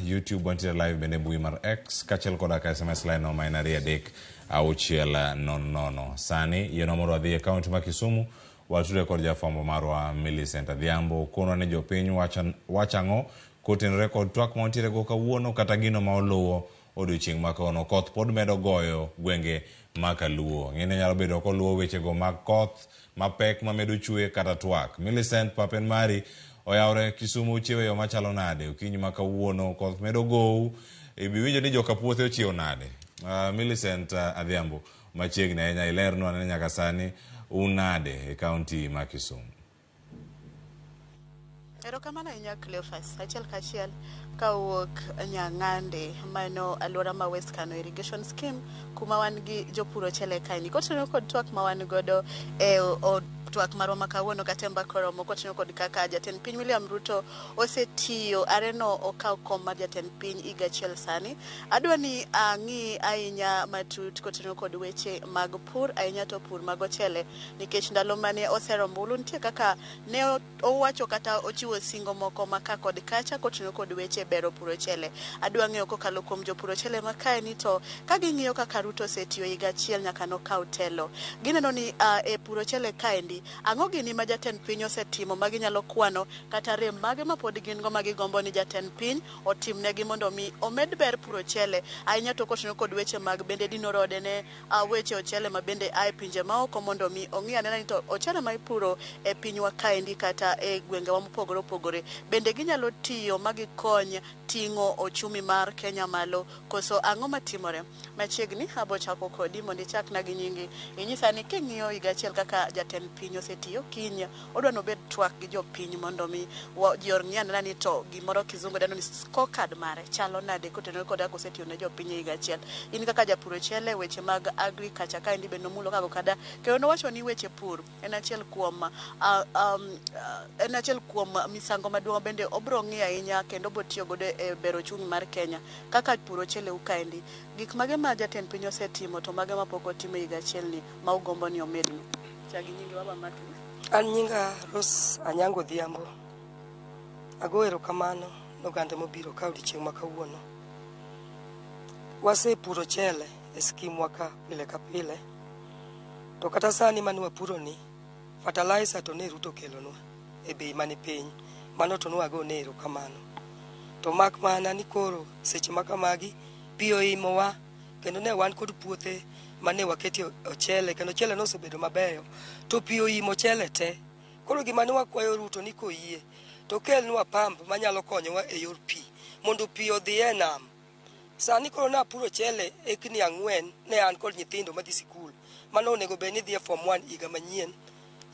YouTube wantiere live bende mbui mar X kaachiel koda ka SMS line no ma en 23600. Sani yienwa mondo wadhi e kaunti ma Kisumu watudre kod jafwambo marwa Millicent Adhiambo konwa ni jopiny wacho ang'o kotenore kod twak ma wantiere go kawuono kata gino ma oluwo odiochieng' ma kawuono. Koth pod medo goyo gwenge ma Kaluo. Ng'ene nyalo bedo koluwo wechego mag koth mapek mamedo chwe kata twak. Millicent, pap en mari. Oyawre Kisumu ochiew e yo machalo nade okinyi ma kawuono koth medo gou ibi winjo ni joka puothe ochiew nade. Millicent Adhiambo machiegni ahinya ilernwa ni nyaka sani un nade e kaunti ma Kisumu. Erokamano ahinya Cleophas. Achiel kachiel kawuok Nyang'ande, mano alwora ma West Kano Irrigation Scheme, kuma wan gi jopur ochele kaeni. Kotenore kod twak ma wan godo e od twak marwa ma kawuono kata e mbaka oromo kotenore kod kaka jatend piny William Ruto osetiyo areno okaw kom mar jatend piny higa achiel sani. Adwa ni ang'i ahinya matut kotenore kod weche mag pur, ahinya to pur mag ochele, nikech ndalo mane osero ombulu nitie kaka ne owacho kata ochiwo singo moko ma ka kod kacha kotenore kod weche bero pur ochele. Adwa ng'eyo kokalo kuom jopur ochele ma kae ni to ka ging'iyo kaka Ruto osetiyo higa achiel nyaka nokaw telo. Gineno ni e pur ochele kaendi, ang'o gini ma jatend piny osetimo ma ginyalo kwano kata rem mage ma pod gin go ma gigombo ni jatend piny otimnegi mondo mi omed ber pur ochele ahinya to kotenore kod weche mag bende dino rode ne weche ochele ma bende a e pinje maoko mondo mi ong'i anena ni to ochele ma ipuro e pinywa kaendi kata e gwengewa mopogore opogore bende ginyalo tiyo ma gikony ting'o ochumi mar Kenya malo koso ang'o matimore machiegni. Abo chako kodi mondo ichakna gi nyingi inyisa ni king'iyo higa achiel kaka jatend piny osetiyo kiny odwa nobed twak gi jopiny mondo mi ji ong'i anena ni to gimoro kizungu dendo ni scorecard mare chalo nade kotenore kod kaka osetiyo ne jopiny e higa achiel. In kaka japur ochele, weche mag agriculture kaendi bende nomulo kago kada kendo nowacho ni weche pur en achiel kuom en achiel kuom misango maduong' bende obro ng'iyo ahinya kendo obro tiyo godo e bero ochumi mar Kenya. Kaka pur ochele u kaendi, gik mage ma jatend piny osetimo to mage ma pok otimo e higa achiel ni ma ugombo ni omednu? Chak gi nyingi baba Martin. An nyinga Rose Anyango Odhiambo. Ago erokamano ne oganda mobiro ka odiochieng' ma kawuono. Wasepuro ochele e scheme wa ka pile ka pile. To kata sani mane wapuro ni, fertilizer to ne Ruto okelonwa e bei mani piny. Mano to nwagone erokamano. To mak mana ni koro seche ma kamagi pi oimowa kendo ne wan kod puothe mane waketie ochele kendo ochele nosebedo mabeyo to pi oimo ochele te. Koro gima ne wakwayo Ruto ni koyie to okelnwa pump manyalo konyowa e yor pi mondo pi odhi e nam. Sani koro napuro ochele ekni 4 ne an kod nyithindo madhi sikul mano onego bed ni dhi e form 1 higa manyien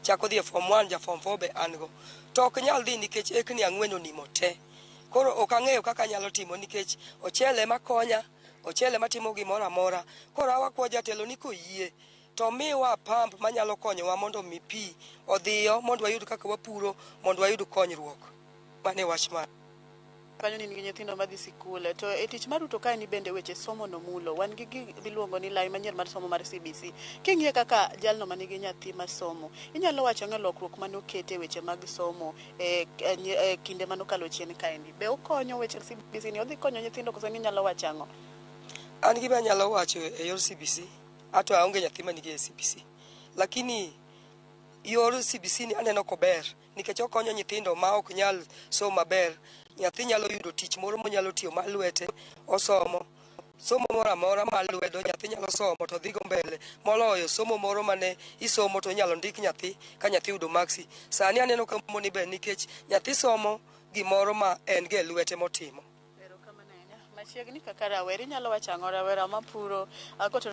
chako dhi e form 1 ja form 4 be an go to ok nyal dhi nikech ekni 4 onimo te. Koro ok ang'eyo kaka anyalo timo nikech ochele ema konya, ochele matimo gimoro amora. Koro awakwa jatelo ni koyie to miwa pump manyalo konyowa mondo mi pi odhiyo mondo wayud kaka wapuro mondo wayud konyruok. Mano e wach mar. Kanyo ni in gi nyithindo madhi sikul to e tich mar Ruto kae ni bende weche somo nomulo. Wan gi gimiluongo ni lai manyien mar somo mar CBC. King'iye kaka jalno manigi nyathi masomo, inyalo wacho ang'o lokruok manokete e weche mag somo e, e, e kinde manokalo chien kaendi? Be okonyo weche CBC ni odhi konyo nyithindo koso ni inyalo wacho ang'o? An gima anyalo wacho e yor CBC, ato aonge nyathi manigi e CBC. Lakini yor CBC ni aneno kober nikech okonyo nyithindo ma ok nyal somo maber. Nyathi nyalo yudo tich moro monyalo tiyo mar lwete, osomo. Somo moro amora mar lwedo nyathi nyalo somo to dhigo mbele moloyo somo moro mane isomo to inyalo ndik nyathi ka nyathi yudo maksi. Sani aneno ka somo ni ber nikech nyathi somo gimoro ma en go e lwete motimo. Erokamano ahinya. Machiegni kaka rawere inyalo wacho ang'o rawera mapuro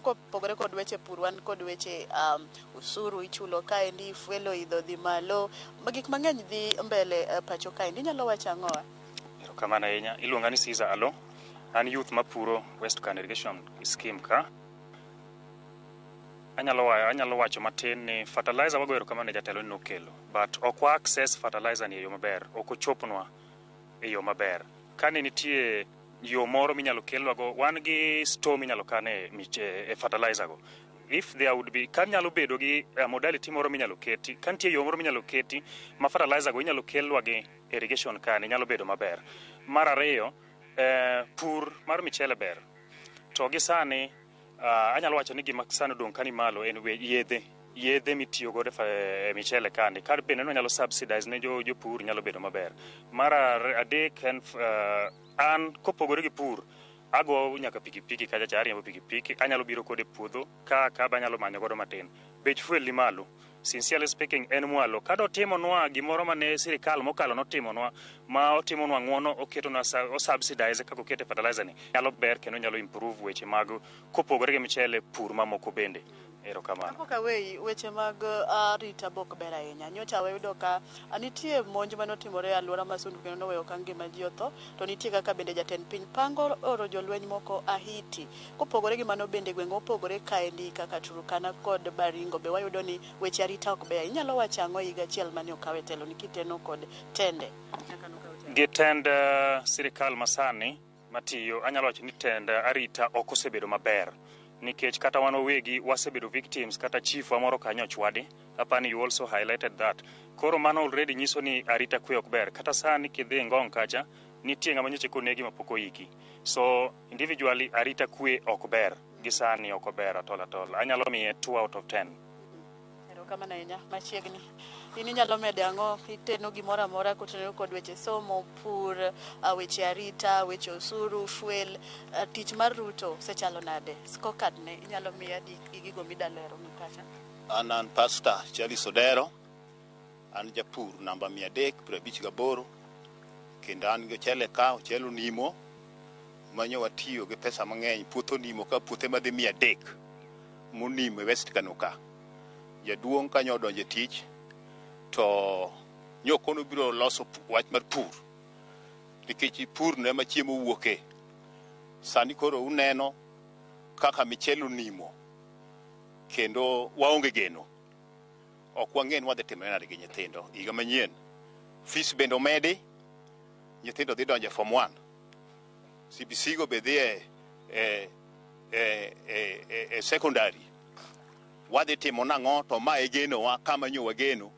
kopogore kod weche pur wan kod weche usuru ichulo kaendi fuel oidho dhi malo gik mang'eny dhi mbele pacho kaendi inyalo wacho ang'o? Erokamano ahinya. Iluonga ni Caesar Alo. An youth mapuro West Kano Irrigation Scheme ka. Anyalo wacho matin ni fertilizer wago erokamano ne jatelo ni nokelo. But ok wa access fertilizer ni e yo maber. Ok ochopnwa e yo maber. Kane nitie yo moro minyalo kelwago, wan gi store minyalo kane e fertilizer go. If there would be, ka nyalo bedo gi modality moro minyalo keti, ka nitie yo moro minyalo keti ma fertilizer go inyalo kelwa gi irrigation kani nyalo bedo maber. Mar ariyo, Pur mar michele ber. To gi sani anyalo wacho ni gima sani odong' kani malo en yedhe. Yedhe mitiyo godo e michele kani. Kar bende no nyalo subsidize ne jopur nyalo bedo maber. Mar adek en an kopogore gi pur, ago nyaka pikipiki kacha cha ariembo pikipiki, anyalo biro kode e puodho ka be anyalo manyo godo matin. Bech fuel ni malo. Sincerely speaking, en mwalo. Ka dotimonwa gimoro mane sirikal mokalo notimonwa, ma otimonwa ng'uono, oketonwa o subsidize kaka okete fertilizer ni, nyalo ber kendo nyalo improve weche mag kopogore gi michele, pur mamoko bende. Erokamano. Kapok aweyi, weche mag arita bok ber ahinya. Nyocha wayudo ka nitie monj manotimore e alwora ma Sondu kendo noweyo ka ngima ji otho, to nitie kaka bende jatend piny pango oro jolweny moko Ahiti. Kopogore gi mano bende gwenge mopogore kaendi kaka Turkana kod Baringo be wayudo ni weche arita ok beyo. Inyalo wacho ang'o e higa achiel mane okawe telo ni kiteno kod tende? Nyaka nokaw telo. Gi tend sirikal masani matiyo, anyalo wacho ni tend arita ok osebedo maber. Nikech kata wan wawegi wasebedo victims, kata chief wa moro kanyo ochwadi. Apani you also highlighted that. Koro mano already nyiso ni arita kwe ok ber. Kata sani kidhi Ngong kacha, nitie ng'ama nyocha konegi mapok oiki. So individually arita kwe ok ber. Gi sani ok ober at all at all. Anyalo miye 2 out of 10. Erokamano ahinya. Machiegni. In inyalo medo ang'o iteno gimoro amora kotenore kod weche somo, pur, weche arita, weche osuru, fuel, tich mar Ruto osechalo nade? Scorecard ne inyalo miye adi gi gigo midalero ni kacha? An Pastor Charles Odero, an japur namba 358, kendo an gi ochele ka, ochele onimo, manyo watiyo gi pesa mang'eny, puoth onimo ka puothe madhi 300 monimo e West Kano ka. Jaduong' kanyo odonjo e tich, to nyokono biro loso wach mar pur, nikech pur no ema chiemo wuoke. Sani koro uneno kaka michele onimo, kendo waonge geno. Ok wang'e ni wadhi timore nade gi nyithindo higa manyien. Fees bende omedi, nyithindo dhi donjo e form 1. CBC go be dhi e secondary. Wadhi timo nang'o to ma e genowa kama nyo wageno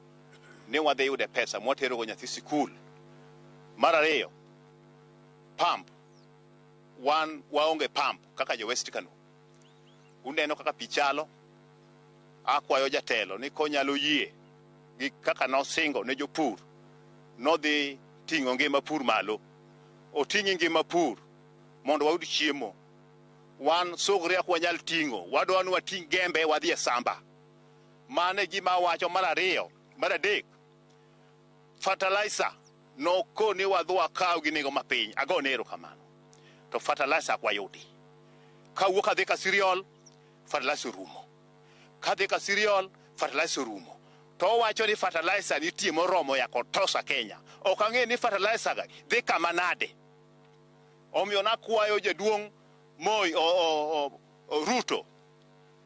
ni wadhi yude pesa mwatero go nyathi sikul. Mar ariyo, pump. Wan waonge pump kaka jo West Kano. Uneno kaka pi chalo. Akwayo jatelo ni konyalo yie gi kaka nosingo ne jopur, nodhi ting'o ngima pur malo. Oting' ngima pur mondo wayud chiemo. Wan sugri ok wanyal ting'o, wadwa ni wating' gembe wadhi e samba. Mano e gima awacho mar ariyo. Mar adek, fertilizer nokoni wadhi wakaw gi nengo mapiny. Agone erokamano. To fertilizer ok wayudi. Kawuok adhi ka cereal, fertilizer orumo. Kadhi ka cereal, fertilizer orumo. To owacho ni fertilizer nitie moromo ya kotosa Kenya. Ok ang'e ni fertilizer ga dhi kama nade. Omiyo nakwayo jaduong' Moi o Ruto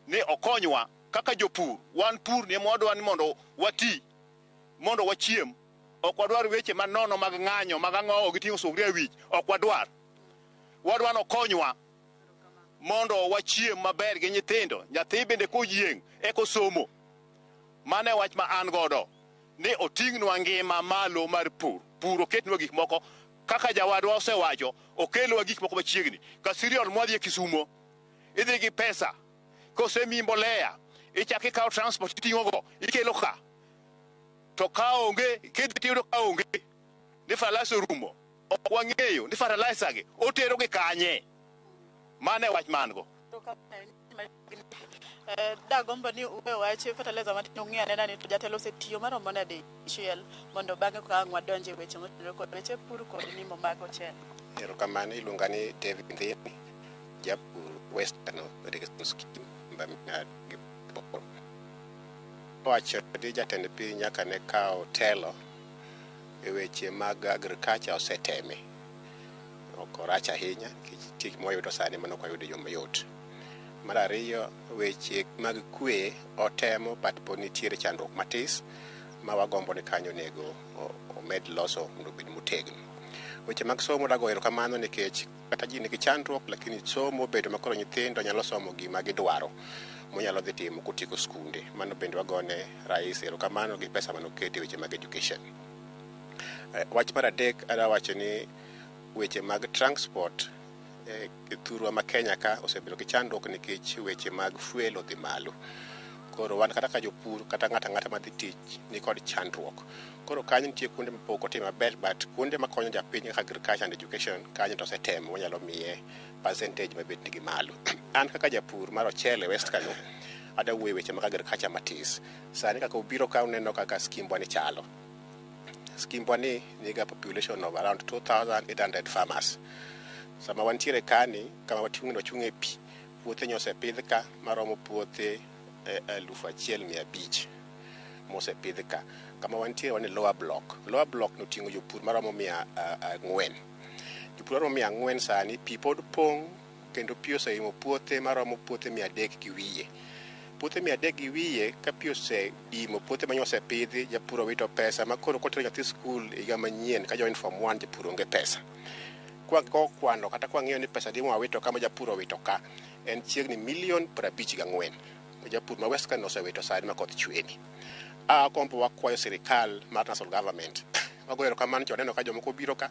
ni okonywa kaka jopur. Wan pur ni ema wadwa ni mondo wati, mondo wachiem. Ok wadwar weche manono mag ng'anyo, mag ang'owo gi ting'o sufria e wich. Ok wadwar. Wadwa ni okonywa mondo wachiem maber gi nyithindo. Nyathi bende koyieng' eka osomo. Mano e wach ma an godo ni oting'nwa ngima malo mar pur. Pur oketnwa gik moko kaka jawadwa osewacho, okelwa gik moko machiegni. Ka cereal mwadhi e Kisumo, idhi gi pesa, kosemiyi mbolea, ichako ikawo transport iting'o go, ikelo ka. To ka onge, kidhi tiyudo ka onge, ni fertilizer orumo. Ok wang'eyo ni fertilizer gi otero gi kanye. Mano e wach ma an go. Dagombo ni uwe wach fertilizer matin ung'i anena ni to jatelo osetiyo maromo nade dichiel mondo bang'e ka ang' wadonje e weche motenore kod weche pur kod nimo mag ochele. Erokamano, iluonga ni David Ndhini, japur West Kano Irrigation Scheme namba 108. Owacho ni jatend piny nyaka ne kaw telo e weche mag agriculture oseteme. Ok orach ahinya nikech tich mwayudo sani mano ok wayudo e yo mayot. Mar ariyo, weche mag kwe otemo but pod nitiere chandruok matis ma wagombo ni kanyo onego omed loso mondo obed motegno. Weche mag somo dago erokamano nikech kata ji nigi chandruok lakini somo obedo makoro nyithindo nyalo somo gima gidwaro monyalo dhi timo kotieko skunde. Mano bende wagone rais erokamano gi pesa manoketo e weche mag education. Wach mar adek adwa wacho ni Weche mag transport e thurwa ma Kenya ka osebedo gi chandruok nikech weche mag fuel odhi malo. Koro wan kata ka jopur kata ng'ato ang'ata madhi tich nikod chandruok. Koro kanyo nitie kuonde ma pok otim maber, but kuonde makonyo japiny kaka agriculture and education kanyo to osetemo, wanyalo miye percentage mabet nigi malo. An kaka japur mar ochele West Kano, adwa wuoyo e weche mag agriculture matis. Sani kaka obiro ka uneno kaka skimbwa ni chalo. Skimbwa ni niga population of around 2800 farmers. Sama wantiere kani, kama wating'o wachung' e pi, puothe nyosepidh ka maromo puothe 1500 mosepidh ka. Kama wantiere wan e lower block. Lower block noting'o jopur maromo 400. Jopur maromo 400 sani pi pod pong' kendo pi oseimo puothe maromo puothe 300 gi wiye. Puothe 300 gi wiye ka pi osedimo puothe ma osepidhi, japur owito pesa ma koro kotero nyathi skul higa manyien ka join form 1 japur onge pesa. Kwa go kwano kata kwa ng'iyo ni pesa di mwawito kama japur owito ka en chiegni milion 54 japur ma West Kano osewito sani ma koth chweni. Akombo wakwayo sirikal mar national government, wagoyo erokamano to waneno ka jomoko biro ka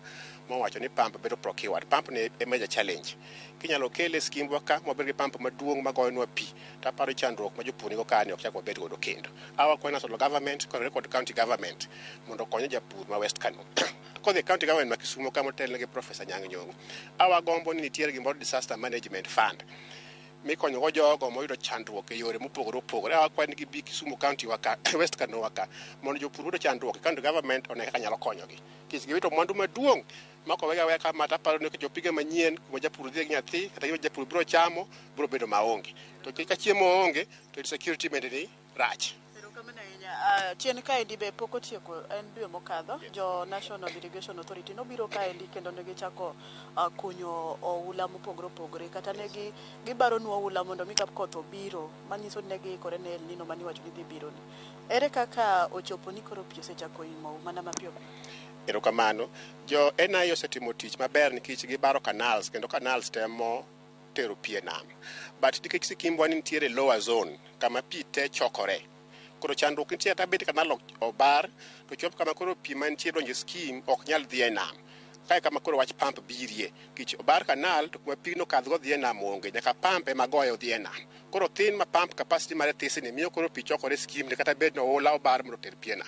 mowacho ni pump bedo procured. Pump ni e major challenge. Kinyalo kele skimbwa ka mwabed gi pump maduong' magoyonwa pi, taparo chandruok ma jopur nigo kani ok chak wabed godo kendo. Awakwayo national government koriwore kod county government mondo okony japur ma West Kano. Kodhi county government ma Kisumo kama otelne gi Professor Anyang' Nyong'o, awagombo ni nitiere gimoro disaster management fund mikonyogo jogo moyudo chandruok e yore mopogore opogore. Awakwayo ni gibi Kisumu county wa ka, West Kano wa ka, mondo jopur yudo chandruok, county government one kaka nyalo konyogi. Nikech giwito mwandu maduong' ma kowegi aweya kama taparo ni kochopo higa manyien kuma japur dhi gi nyathi kata gima japur biro chamo biro bedo maonge. To ka chiemo onge to insecurity bende ni rach. Erokamano ahinya. Chien kaendi be pok otieko en dwe mokadho jo National Irrigation Authority nobiro kaendi kendo ne gichako kunyo oula mopogore opogore kata ne gibaronwa oula mondo mi ka koth obiro manyiso ni ne giikore ne El Nino maniwacho ni dhi biro ni. Ere kaka ochopo ni koro pi osechako imo mana mapiyo? Erokamano. Jo NIA osetimo tich maber nikech gibaro canals kendo canals temo tero pi e nam. But nikech skimbwa ni nitiere lower zone kama pi te chokore. Koro chandruok nitie kata bed canal obar to chop kama koro pi mantie donjo e scheme ok nyal dhi e nam. Kae kama koro wach pump birie. Nikech obar canal to kuma pigno kadhgo dhi e nam onge. Nyaka pump ema goye odhi e nam. Koro thin ma pump capacity mare this ni miyo koro pi chokore e scheme ni kata bed ni oula obar mondo oter pi e nam.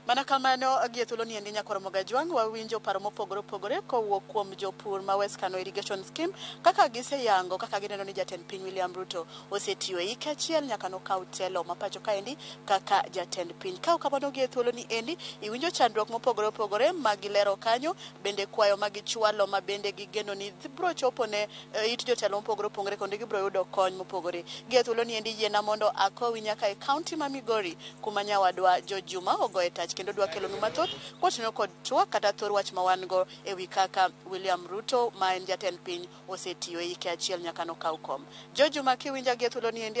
Mana kamano gie thuolo ni endi nyakwar Mogajwang' wawinjo paro mopogore opogore kowuok kuom jopur ma West Kano Irrigation Scheme kaka giseyango kaka gineno ni jatend piny William Ruto osetiyo e hike achiel nyaka nokaw telo ma pacho kaendi kaka jatend piny. Ka ok kamano gie thuolo ni endi iwinjo chandruok mopogore opogore ma gilero kanyo, bende kwayo ma gichwalo ma bende gigeno ni biro chopo ne it jotelo mopogore opogore kendo gibiro yudo kony mopogore. Gie thuolo ni endi yiena mondo akowi nyaka e kaunti ma Migori kuma nyawadwa Jo Juma ogoye tach kendo dwa kelonu mathoth kotenore kod twak kata thor wach ma wan go ewi kaka William Ruto ma en jatend piny osetiyo e hike achiel nyaka nokaw kom. Jo Juma kiwinja gie thuolo ni endi.